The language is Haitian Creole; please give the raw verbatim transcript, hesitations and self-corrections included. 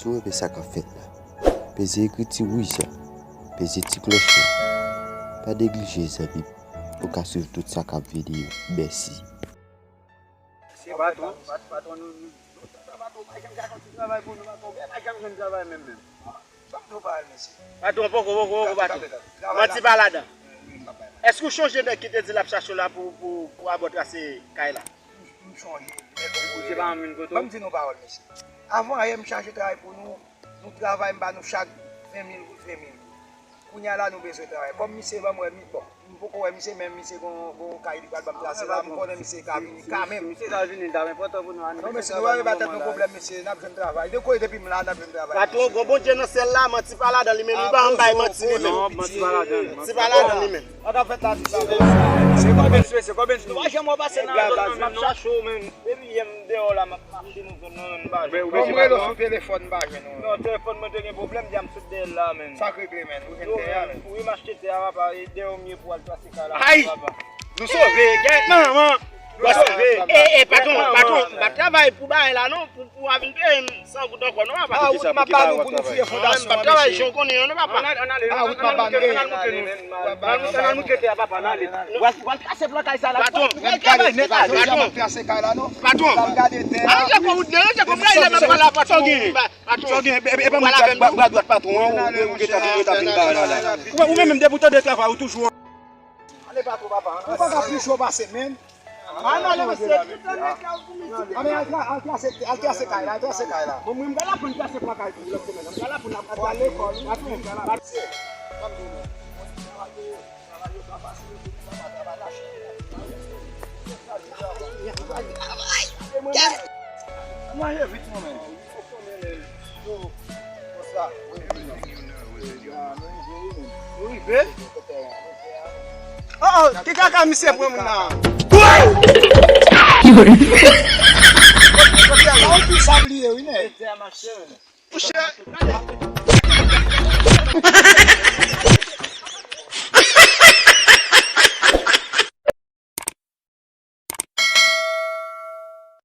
Ou renmen sa k ap fèt la? Peze ekriti wouj la. Peze ti klòch la. Pa neglije, zanmi m. Ou ka swiv tout sa k ap vini yo. Mèsi. Se patwon, pat-, patwon nou, nou, nou, patwon pa janm ka fè ti travay pou nou, patwon, men pa janm jwenn travay menm, menm. Ban m di w pawòl, mesye. Patwon, poko, poko, poko, patwon. Manti pa ladan. Èske w chonje nèg ki te di l ap chache w la pou, pou, pou abò trase kay la? M, m chonje. Ou se pa yon moun kote w? Ban m di nou pawòl, mesye. Avan yè, m chache travay pou nou. Nou travay, m ba nou chak ven mil goud, ven mil. Kounye a la, nou bezwen travay. Kòm misye ban m wè, mi, bon, m poko wè misye, men misye gon, gon kay li pral ban m trase la, m konnen misye ka vini kanmenm. Misye ka vini, l ta enpòtan pou nou. Non, mesye, nou pa ba tèt nou pwoblèm, mesye, n ap jwenn travay. Dekoule depi m la, n ap jwenn travay. Patwon, gon Bondye nan syèl la, manti pa ladan li menm, li pa janm bay manti li menm. Non, manti pa ladan, manti pa ladan li menm. Sa k ap fèt la, se sa. Se kòbens, se kòbens, nou pa janm wè pase nan zòn nan, m ap chache w, men. Depi yè m deyò la, m ap mache nan zòn nan, men m pa jwenn. Bon, m rele w sou telefòn, m pa jwenn ou. Non, telefòn mwen te gen pwoblèm, di a m sot dèyè l la, men. Sa k regle, men? Ou jwenn tè a, men? Wi, m achte tè a, papa, e dèyè w m ye pou al trase kay la, papa. Ay! Nou sove, gèt manman! Nou sove! E, e, patwon, patwon, m pa travay pou bagay la, non, pou, pou w a vin peye m san goud ankò, non, papa. A, wout m ap ba nou pou nou fouye fondasyon an, mesye. M pa travay jan w konnen an, non, papa. A, wout m ap ba nou. Ann al moute nou. Ann al moute tè a, papa, ann ale. W al, w al trase plan kay sa la. Patwon, patwon. Patwon. Patwon. Patwon. Patwon. Patwon. Patwon. Patwon. Patwon. Patwon. Patwon. Patwon. Patwon. Patwon. Patwon. Patwon. Patwon. Patwon, gen, e, e, e pa mwen bra, bra, bra dwat patwon an, ou, ou gentan vin, gentan vin ba la, la. Ou, ou menm, menm depi w tande travay, ou toujou an. Ale patwon, papa. Ou pa ka pli cho pase, men. Ann ale, mesye, tout nèg la pou midi. A, men al tra-, al trase, al trase kay la, al trase kay la. Bon, mwen, m pral aprann trase plan kay pou lòt semèn. M pral aprann, m pral lekòl. Manje vit, mwen menm. Nou rive? Oh, oh, ki kaka misye pran moun nan? Ou tou sabliye, wi, nèg. Mouche.